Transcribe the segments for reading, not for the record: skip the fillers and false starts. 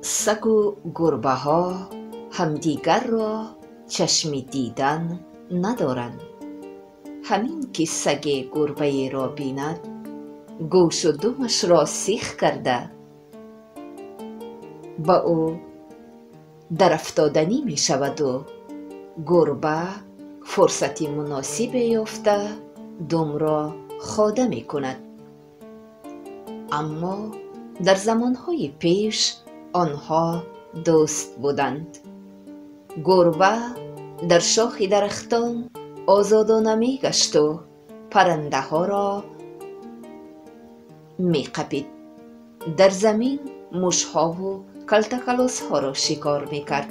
Сагу гурбаҳо ҳамдигарро чашми дидан надоранд. Ҳамин ки саге гурбаеро бинад, гӯшу думашро сих карда, ба ӯ дарафтоданӣ мешаваду гурба фурсати муносибе ёфта, думро хода мекунад. Аммо дар замонҳои пеш онҳо дӯст буданд. Гурба дар шохи дарахтон озодона мегашту паррандаҳоро меқапид. Дар замин мушҳову калтакалосҳоро шикор мекард.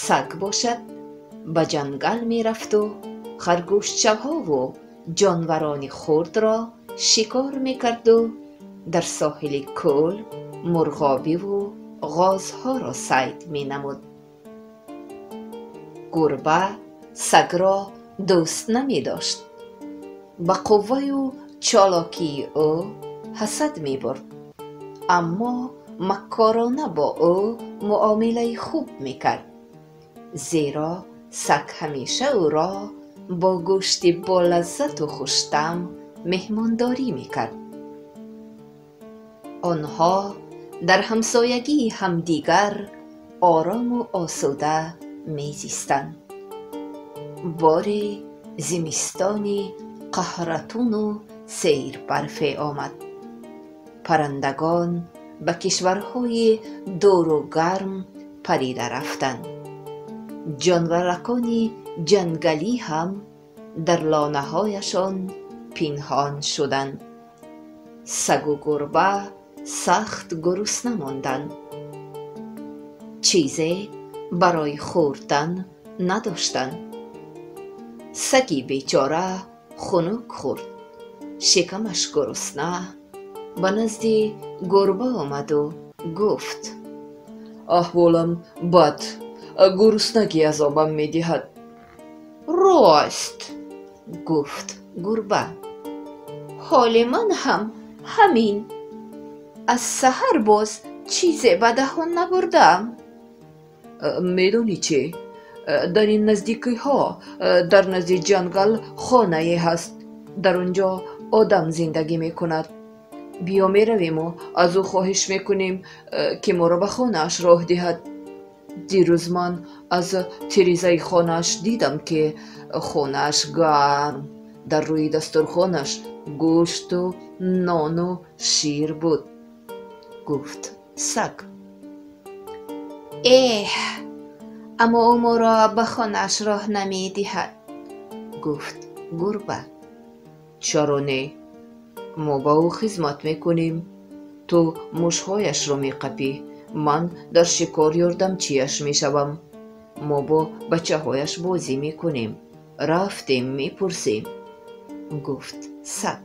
Саг бошад, ба ҷангал мерафту харгӯшчаҳову ҷонварони хурдро шикор мекарду дар соҳили кӯл мурғобиву ғозҳоро сайд менамуд. Гурба сагро дӯст намедошт. Ба қувваю чолокии ӯ ҳасад мебурд, аммо маккорона бо ӯ муомилаи хуб мекард, зеро саг ҳамеша ӯро бо гӯшти болаззату хуштаъм меҳмондорӣ мекард. Онҳо дар ҳамсоягии ҳамдигар орому осуда мезистанд. Боре зимистони қаҳратуну сейрбарфе омад. Паррандагон ба кишварҳои дуру гарм парида рафтанд. Ҷонваракони ҷангалӣ ҳам дар лонаҳояшон пинҳон шуданд. Сагу гурба сахт гурусна монданд. Чизе барои хӯрдан надоштанд. Саги бечора хунук хӯрд. Шикамаш гурусна ба назди гурба омаду гуфт: Аҳволам бад, гуруснагӣ азобам медиҳад. Рост, гуфт гурба, ҳоли ман ҳам ҳамин. Аз саҳар боз чизе ба даҳон набурдаам. Медонӣ чӣ? Дар ин наздикиҳо, дар назди ҷангал хонае ҳаст. Дар он ҷо одам зиндагӣ мекунад. Биё меравиму аз ӯ хоҳиш мекунем, ки моро ба хонааш роҳ диҳад. Дирӯз ман аз тирезаи хонааш дидам, ки хонааш гарм, дар рӯи дастурхонаш гӯшту нону шир буд, гуфт саг. Эҳ, аммо ӯ моро ба хонааш роҳ намедиҳад, гуфт гурба. Чаро не? Мо ба ӯ хизмат мекунем. Ту мушҳояшро меқапӣ, ман дар шикор ёрдамчияш мешавам. Мо бо бачаҳояш бозӣ мекунем. Рафтем, мепурсем, гуфт саг.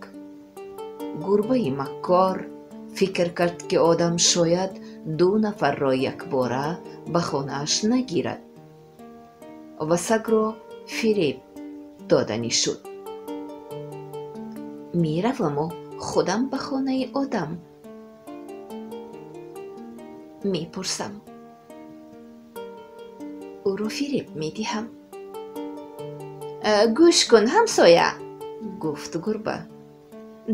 Гурбаи маккор фикр кард, ки одам шояд ду нафарро якбора ба хонааш нагирад ва сагро фиреб доданӣ шуд. Мераваму худам ба хонаи одам мепурсам, ӯро фиреб медиҳам. Гӯш кун, ҳамсоя, гуфт гурба,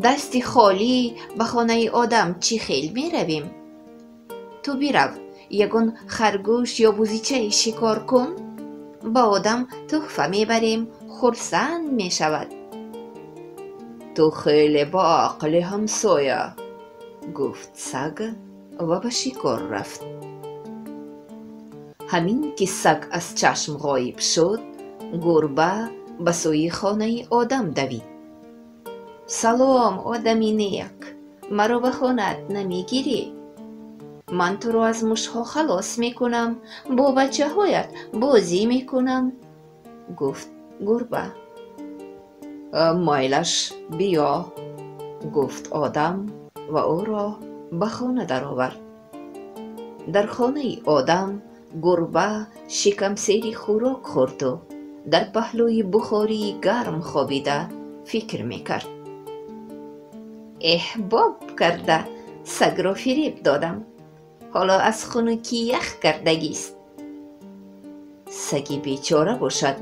дасти холӣ ба хонаи одам чӣ хел меравем? Ту бирав, ягон харгӯш ё бузичае шикор кун, ба одам тӯҳфа мебарем, хурсанд мешавад. Ту хеле боақлӣ, ҳамсоя, гуфт саг ва ба шикор рафт. Ҳамин ки саг аз чашм ғоиб шуд, гурба ба сӯи хонаи одам давид. Салом, одами нек, маро ба хонаат намегирӣ? Ман туро аз мушҳо халос мекунам, бо бачаҳоят бозӣ мекунам, гуфт гурба. Майлаш, биё, гуфт одам ва ӯро ба хона даровард. Дар хонаи одам гурба шикамсери хӯрок хӯрду дар паҳлӯи бухории гарм хобида фикр мекард. Эҳ, боб карда сагро фиреб додам. Ҳоло аз хунукӣ ях кардагист. Саги бечора бошад,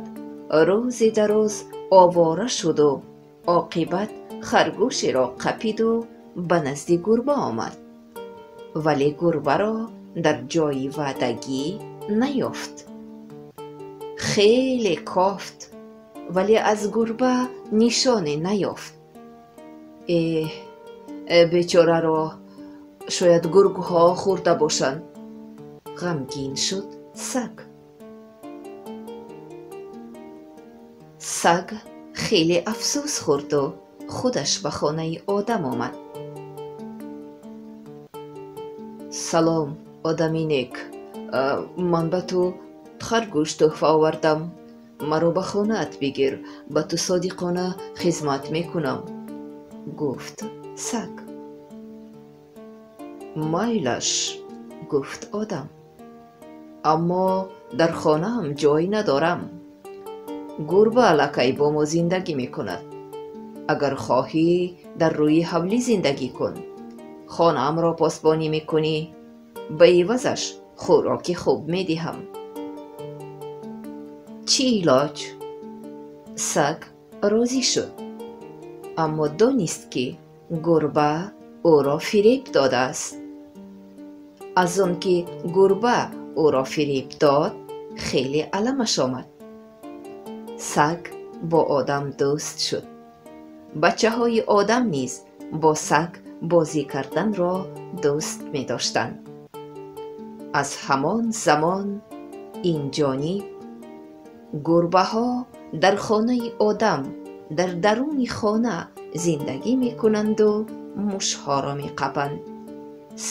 рӯзе дароз овора шуду оқибат харгӯшеро қапиду ба назди гурба омад. Вале гурбаро дар ҷои ваъдагӣ наёфт. Хеле кофт, вале аз гурба нишоне наёфт. Эҳ, бечораро шояд гургҳо хӯрда бошанд. Ғамгин шуд саг. Саг хеле афсӯс хӯрду худаш ба хонаи одам омад. Салом, одами нек. Ман ба ту харгӯш тӯҳфа овардам. Маро ба хонаат бигир, ба ту содиқона хизмат мекунам, гуфт саг. Майлаш, гуфт одам, аммо дар хонаам ҷой надорам. Гурба аллакай бо мо зиндагӣ мекунад. Агар хоҳӣ, дар рӯи ҳавлӣ зиндагӣ кун. Хонаамро посбонӣ мекунӣ, ба ивазаш хӯроки хуб медиҳам. Чӣ илоҷ? Саг розӣ шуд, аммо донист, ки гурба ӯро фиреб додааст. Аз он ки гурба ӯро фиреб дод, хеле аламаш омад. Саг бо одам дӯст шуд. Бачаҳои одам низ бо саг бозӣ карданро дӯст медоштанд. Аз ҳамон замон ин ҷониб гурбаҳо дар хонаи одам дар даруни хона зиндагӣ мекунанду мушҳоро меқапанд.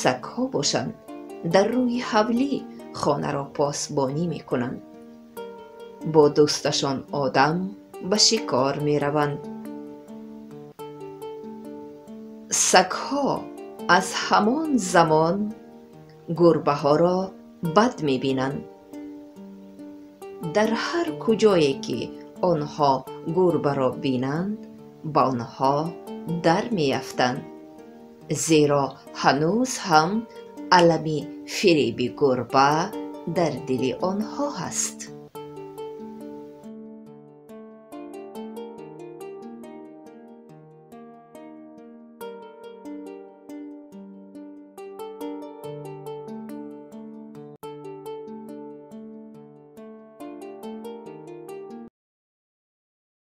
Сагҳо бошанд, дар рӯи ҳавлӣ хонаро посбонӣ мекунанд. Бо дӯсташон одам ба шикор мераванд. Сагҳо аз ҳамон замон гурбаҳоро бад мебинанд. Дар ҳар куҷое ки онҳо гурбаро бинанд, ба онҳо дар меафтанд, зеро ҳанӯз ҳам алами фиреби гурба дар дили онҳо ҳаст.